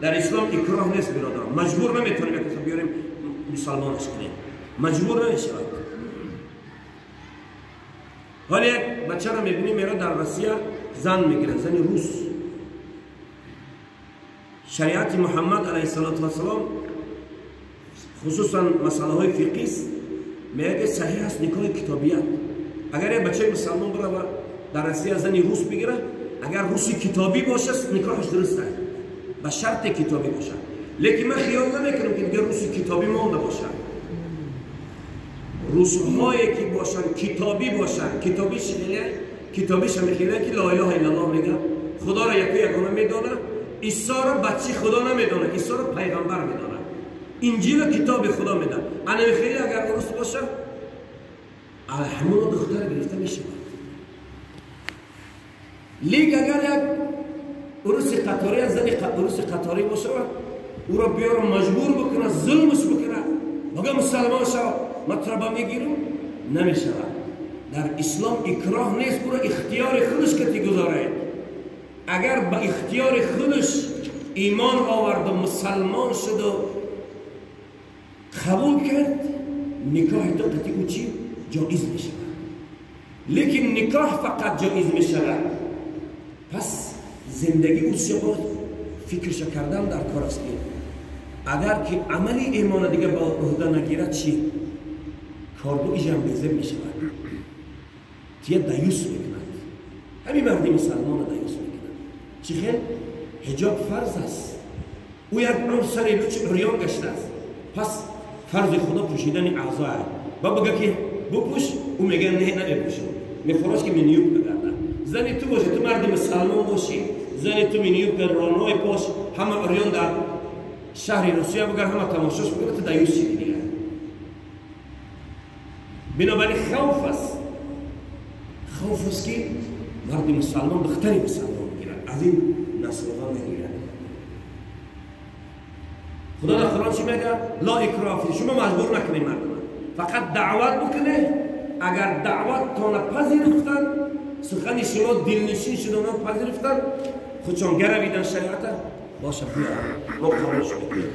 Дар ислом икроҳ нест, бародарон. Маҷбур наметавонем як касро биёрем мусалмонаш кунем, маҷбур намешавад. Ҳоле як бачаро мебинем, мера дар Россия зан мегирад, зани рус. Шариати Муҳаммад алайҳиссалоту вассалом, хусусан масъалаҳои фиқҳист, мегӯяд ки саҳиҳ аст никоҳи китобият. Агар як бачаи мусалмон бирава дар Россия зани рус бигирад, агар руси китобӣ бошад, никоҳаш дуруст аст, ба шарте китобӣ бошад. Лекин ман хиёл намекунам ки дигар руси китобӣ монда бошад. Русҳое ки бошанд, китобӣ бошанд, китобӣ шихеле, китобиша мехеле ки ла илаҳа иллаллоҳ мегӯяд, худоро яку ягона медонад, Исоро бачи худо намедонад, Исоро пайғамбар медонад, инҷило китоби худо медонад. Ана мехеле агар рус бошад, ҳамоно духтар гирифта мешавад. Лик агар як уруси қаторӣ аз зани уруси қаторӣ бошад, ӯро биёра маҷбур бикунад, зулмш бикунад, бага мусалмон шав, ман туро ба мегирам, намешавад. Дар ислом икроҳ нест, ӯро ихтиёри худаш кати гузоред. Агар ба ихтиёри худаш имон оварду мусалмон шуду қабул кард, никоҳи ту қати ӯ чӣ ҷоиз мешавад. Лекин никоҳ фақат ҷоиз мешавад. Пас зиндагӣ ӯ боз фикрша кардан дар кор аст ки агар ки амали имона дига ба уҳда нагирад, чӣ корбу ижам безеб мешавад, тия даюс мекунад. Ҳамин марди мусалмона даюс мекунад. Чӣ хел? Ҳиҷоб фарз аст, ӯ як умр сари лучи урён гаштааст. Пас фарзи худо пӯшидани аъзо аст. Ба бага ки бупӯш, ӯ мега не, намепӯшам, мефураш ки миниюбка гарда. Зани ту бошӣ, ту марди мусалмон бошӣ, зани ту миниюбка роной пош, ҳама урён дар шаҳри Русия бугар, ҳама тамошош бигар, ту даюс шидӣ дигар. Бинобар ин хавф аст, хавф аст ки марди мусалмон духтари мусалмон бигирад, аз ин наслҳо нагирад. Худо дар Қуръон чӣ мегӯяд? Ла икроҳа фи, шумо маҷбур накунед мардума, фақат даъват бикунед. Агар даъваттона пазируфтанд, сухани шумо дилнишин шуд, онҳо пазируфтанд, худшон гаравидан шариата боша, биёранд, мо қабулш мекунем.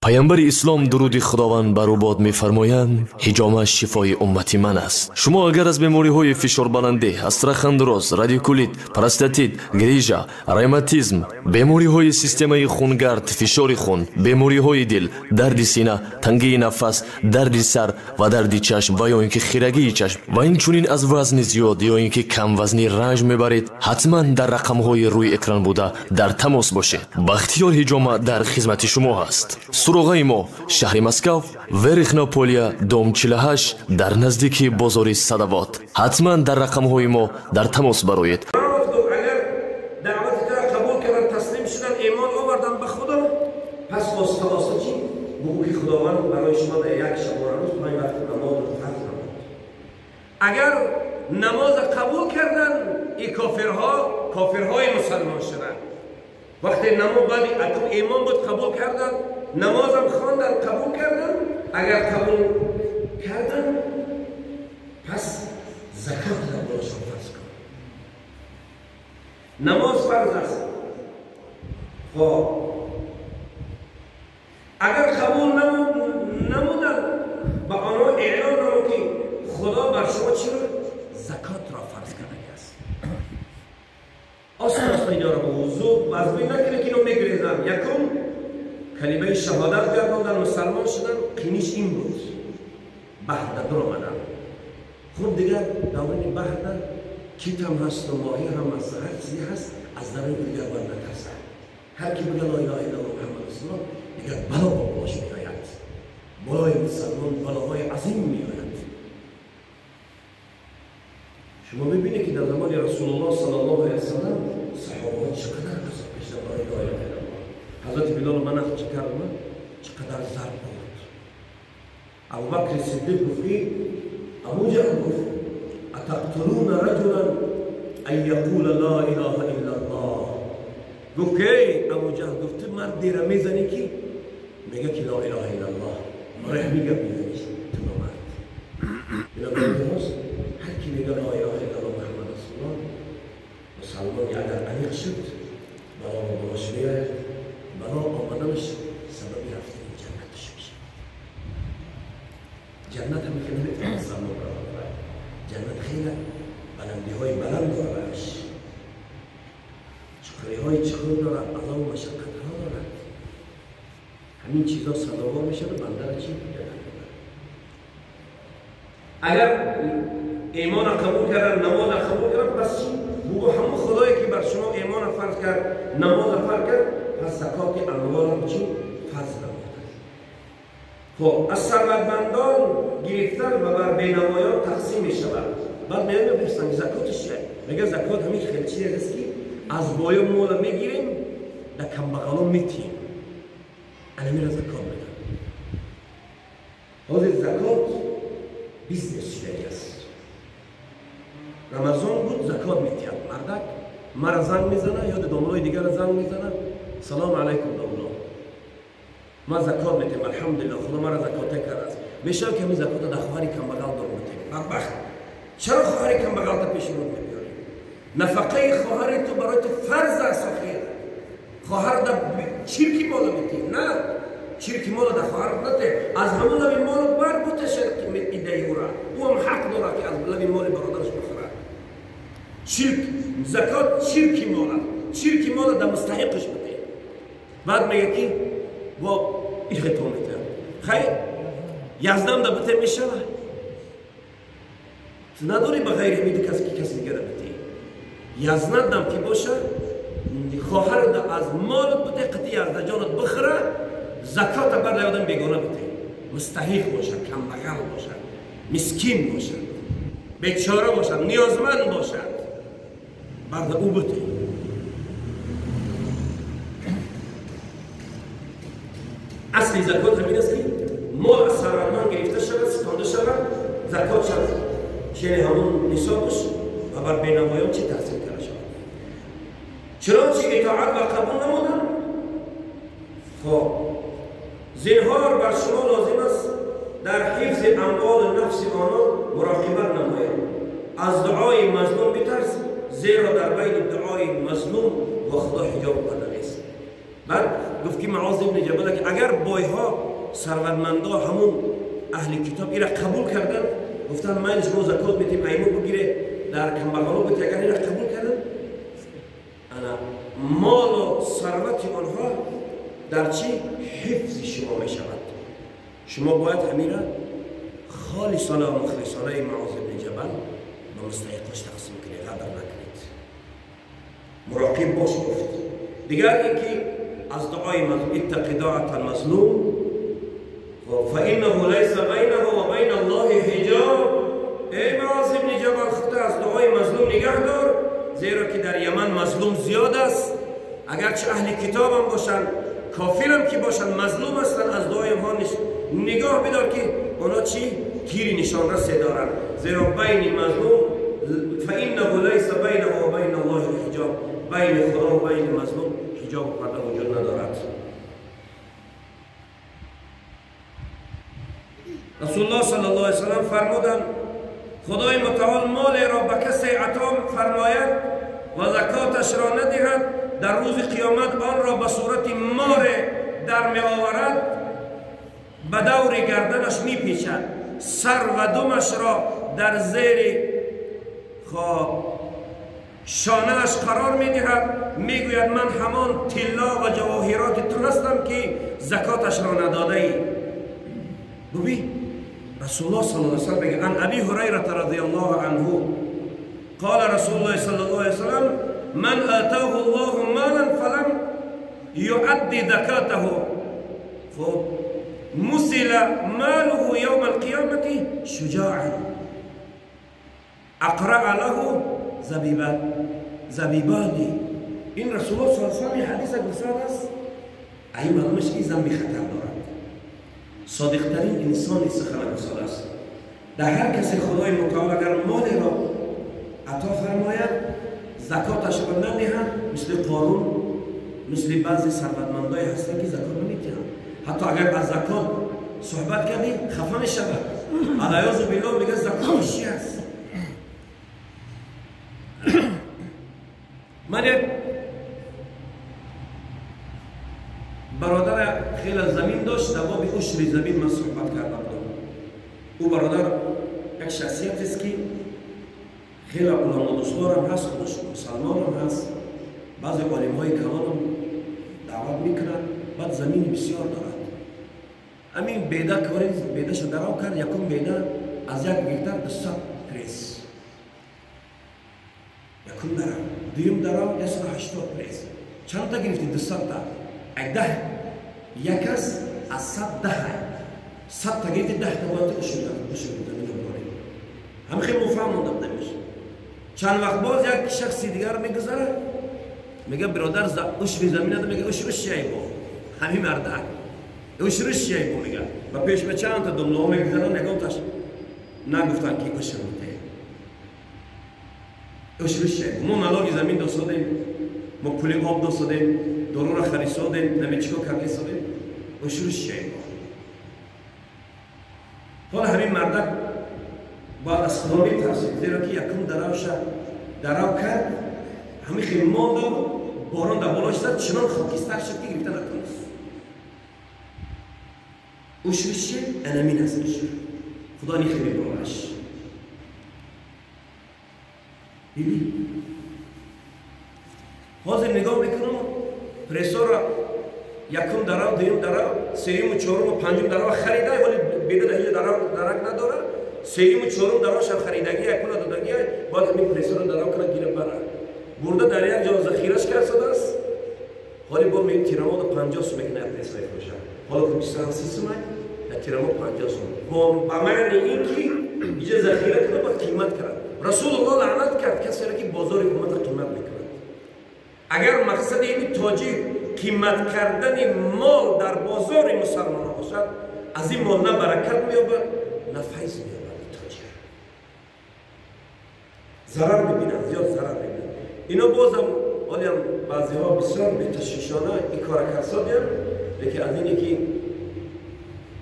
Паёмбари ислом, дуруди худованд бар ӯ бод, мефармоянд: ҳиҷома шифои уммати ман аст. Шумо агар аз бемориҳои фишорбаландӣ, остеохондроз, радикулит, простатит, грижа, ревматизм, бемориҳои системаи хунгард, фишори хун, бемориҳои дил, дарди сина, тангии нафас, дарди сар ва дарди чашм ва ё ин ки хирагии чашм ва инчунин аз вазни зиёд ё ин ки камвазнӣ ранҷ мебаред, ҳатман дар рақамҳои рӯи экран буда дар тамос бошед. Бахтиёр ҳиҷома дар хизмати шумо ҳаст. Суроғаи мо: шаҳри Москав, Верхняя Поля, дом 48, дар наздики бозори Садовод. Ҳатман дар рақамҳои мо дар тамос бароед. Агар даъвати туро қабул карданд, таслим шуданд, имон оварданд ба худо, пас оста оста чӣ бугӯ ки худованд барои шумо дар як шабонарӯз 5 вақт намозро фарз намуд. Агар намоза қабул карданд, и кофирҳо кофирҳои мусалмон шуданд. Вақте намоз баъди акун имон буд, қабул карданд, намозам хонданд, қабул карданд. Агар қабул карданд, пас закотро болошон фарз кун. Намоз фарз аст. Хоб, агар қабул намуданд, ба онҳо эълон намуд ки худо бар шумо чиро закотро фарз кардаги аст. Осон осон инҳоро ба вузӯ вазмин накунед ки ино мегирезанд. Якум калимаи шаҳодат гардондан, мусалмон шудан, қиниш ин буд, баҳрда биромаданд. Хуб, дигар даврони баҳрда китам ҳасту моҳӣ ҳам аст, ҳар чизе ҳаст, аз дарои дигар бояд натарсад. Ҳар ки бига ла илаҳа иллаллоҳ Муҳаммад расулуллоҳ, дигар бало ба болош меояд, болои мусалмон балоҳои азим меояд. Шумо мебинед ки дар замони Расулуллоҳ саллаллоҳу алайҳи васаллам саҳобаҳо чӣ қадар азоб кашиданд барои ла илаҳа иллаллоҳ. Ҳазрати Билол ман нақл чӣ кардам, чӣ қадар зарб хӯрд. Абубакри Сиддиқ гуфт ки Абуҷаҳл гуфт: атақтулуна раҷулан ан яқула ла илаҳа иллаллоҳ. Гуфт ки эй Абуҷаҳл, гуфт ту мардеро мезанӣ ки мега ки ла илаҳа иллаллоҳ, барои ҳамин гап мезаниш, ту номард. Бинобар ин ҳар ки мега ла илаҳа иллаллоҳ Муҳаммад расулуллоҳ, مسلمان اگر عمیق شد بلا بالاش میآید، بلا آمدنش سبب رفتن جنتش میشه. جنت هم که نمیتونه مسلمان را ببرد، جنت خیلی بلندی های بلند داره، برش چخری های چخور دارد، عذاب و مشقت ها دارد. همین چیزا سزاوار میشه و بنده را چی؟ جنت ببرد. اگر ایمان قبول کردن، نماز قبول کردن، پس چی؟ بگو همون خدایی که بر شما ایمان فرض کرد، نماز فرض کرد، پس زکات اموال هم چی؟ فرض نمود. خب از ثروتمندان گرفتن و بر بینوایان تقسیم می شود. بعد میان میپرسن زکاتش چیه؟ میگه زکات همین خیلی چیزی است که از بای مال میگیریم در کمبغلان میتیم، الان میره زکات میدن. حاضر زکات business شده است. رمضان بود زکات میتیم، مردک مرا زنگ میزنه یا داملای دیگر زنگ میزنه، سلام علیکم داملا، ما زکات میتیم، الحمدلله خدا مرا زکات کرده است. میشه که همین زکات در خواهری کمبغل دار میتیم. بدبخت، چرا خواهری کمبغل تا پیش رو میاری؟ نفقه خواهر تو برای تو فرض است. آخر خواهر در چیرکی مال میتی؟ نه، چیرکی مال در خواهر نته، از همون لبی مال بر بوته ایده او را، او هم حق داره که از لبی مال برادرش بخوره. چیرک زکات چیرکی مال است، چیرکی مال در مستحقش بده. بعد میگه که با این خطا میته، خیر یزدم در بته میشه، تو نداری به غیر همین کسی که کسی دیگه بته. یزدم که باشه خواهر از مال بده، قطعی یزد جانت بخره، زکات بر آدم بیگانه بده، مستحق باشه، کمبغل باشه، مسکین باشه، بیچاره باشه، نیازمند باشد، بعد او بده. اصل زکات همین است که مال از ثروتمند گرفته شود، ستانده شود، زکات شود، یعنی همون نصابش و بر بینوایان چه تقسیم کرده شود. چنانچه اطاعت و قبول نمودن، خب زنهار بر شما لازم است در حفظ اموال نفس آنان مراقبت نمایید. از دعای مظلوم بترس، زیرا در بین دعای مظلوم و خدا حجاب پرده نیست. بعد گفت که معاذ ابن جبل که اگر بایها ثروتمندا همون اهل کتاب ایرا قبول کردن، گفتن مایلش ما زکات میتیم، ایمو بگیره در کمبغلو بده، اگر ایرا قبول کردن، انا مال و ثروت آنها در چی؟ حفظ شما می شود. شما باید همین خالصانه و مخلصانه معاذ ابن جبل به مستحقش تقسیم کنید، غدر نکنید، مراقب باش. گفت دیگر اینکه از دعای مظلوم، اتق دعوة المظلوم فإنه ليس بينه وبين الله حجاب. ای معاذ ابن جبل، خود از دعای مظلوم نگه دار، زیرا که در یمن مظلوم زیاد است، اگرچه اهل کتاب هم باشند، کافر هم که باشند، مظلوم هستند، از دعای آنها نگاه بدار که اونا چی؟ تیر نشان رسه دارند. زیرا بین مظلوم فإنه ليس بينه وبين الله حجاب، بین خدا و بین مظلوم حجاب و پرده وجود ندارد. رسول الله صلی الله علیه وسلم فرمودند خدای متعال مال را به کسی عطا فرماید و زکاتش را ندهد، در روز قیامت آن را به صورت مار در می آورد، به دور گردنش می پیچد، سر و دمش را در زیر شانه‌اش قرار می دهد، می گوید من همان طلا و جواهرات تو هستم که زکاتش را نداده ای. ببین رسول الله صلی الله علیه وسلم میگه عن ابی هریره رضی الله عنه قال رسول الله صلی الله علیه وسلم من آتاه الله مالا فلم يؤدي زكاته مثل ماله يوم القيامة شجاعا اقرأ له زبیبانی. این رسول الله صلی الله علیه وسلم حدیث گفتن است، ای معلومش این ذنب خطر دارد. صادقترین انسان سخن گفتن است. در هر کسی خدای متعال اگر مال را عطا فرماید زکاتش را ندهند، مثل قارون، مثل بعضی ثروتمندای هستند که زکات نمیدهند. حتی اگر از زکات صحبت کردی خفه میشود. علیاذ بالله میگه زکات چی است؟ من یک برادر خیلی زمین داشت، در باب عشر زمین من صحبت کرده بودم. او برادر یک شخصیت است که خیلی علما دوستدارم هست، خودش مسلمان هم هست، بعضی عالم های کلان هم دعوت میکنند، بعد زمین بسیار دارد. همین بیده کاری بیده شو دراو کرد، یکم بیده از 1 گکتر 200 پرس، یکم دراو، دویم دراو 180 پرس. چند تا گرفتی؟ 200 تا. یک ده یک از 100 ده 100 تا گرفتی، 10 تا باید اشور زمین داری. هم خیلی مفهم مونده بودمش. چند وقت باز یک شخصی دیگر میگذره، میگه برادر اشور زمین ده، میگه اشور چیه با همین مرده اشور چیه با، میگه و پیش به چند تا دملوها میگذرن، نگم تاش نگفتن که اشور میده، اشور چیه. ما ملاک زمین دستادیم، ما پول آب دستادیم، دارو را خرید سادیم، نمی چیکار کرده سادیم، اشور چیه با. حالا همین مردک باید از خدا میترسید، زیرا که یکم دراوش دراو کرد، همین خیلی ماند و باران در بالاش زد، چنان خاکستر شد که گرفته نتونست. اشورش چیه؟ انمین است اشور. خدا نی خیلی براش. دیدی؟ حاضر نگاه میکنم پرسا را یکم دراو، دویم دراو، سیوم و چهارم و پنجم دراو خریده، ولی بیده در هیچ دراو درک نداره. سیوم و چهارم دراوش هم خریدگی، یک پول دادگی، باید همین پرسا را دراو کنه گیره بره. برده در یک جا ذخیرش کرد شده است. حالی با می تیرماد 50 سوم میکنه پرسا فروشه. حالا که 23 سوم در تیرماد 50 سوم. با معنی این که اینجا ذخیره کنه باید قیمت کرد. رسول الله لعنت کرد کسی را که بازار حکومت قیمت میکند. اگر مقصد این تاجر قیمت کردن مال در بازار مسلمان باشد، از این مال نه برکت مییابد نه فیض مییابد. تاجر ضرر میبیند، زیاد ضرر میبیند. اینا بازم حالی هم بعضی ها بسیار بی‌تشویشانه این کار کردن، لیکن از اینی که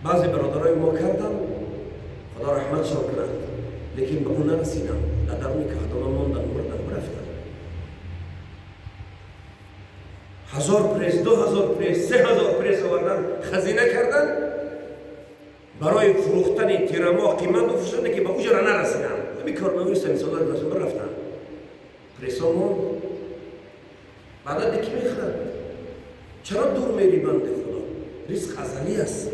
بعضی برادرای ما کردن، خدا رحمتشان کند، لیکن به اون نرسیدن، در درون کهدانه ماندن، مردن، رفتن. 1000 پرس، 2000 پرس، 3000 پرس آوردن، خزینه کردن برای فروختن تیرما قیمت بفروشن که به اوج را نرسیدن. همین کارناوی سمیسالا گذاشتن رفتن. پرسا ماند. بعدا دیگه میخرد. چرا دور میری بنده خدا؟ رزق ازلی است.